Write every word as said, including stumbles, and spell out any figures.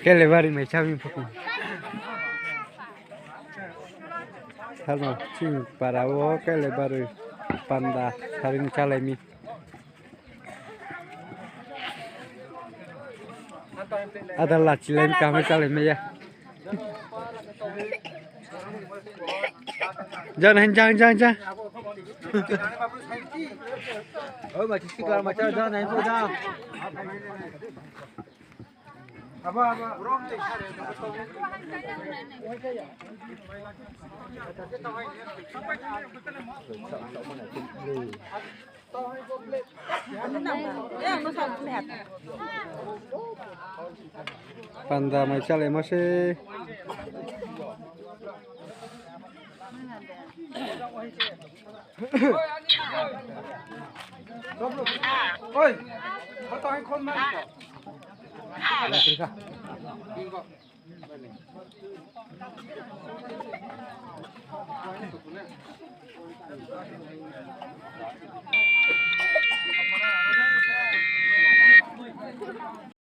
Kelebari mai chá mi pho. Salma chini para wo kelebari panda saring chálai mi. Ada lachilai mi kaham chálai mai ya. Jang, jang, jang, jang. Panda mai chálai ma se. Oi,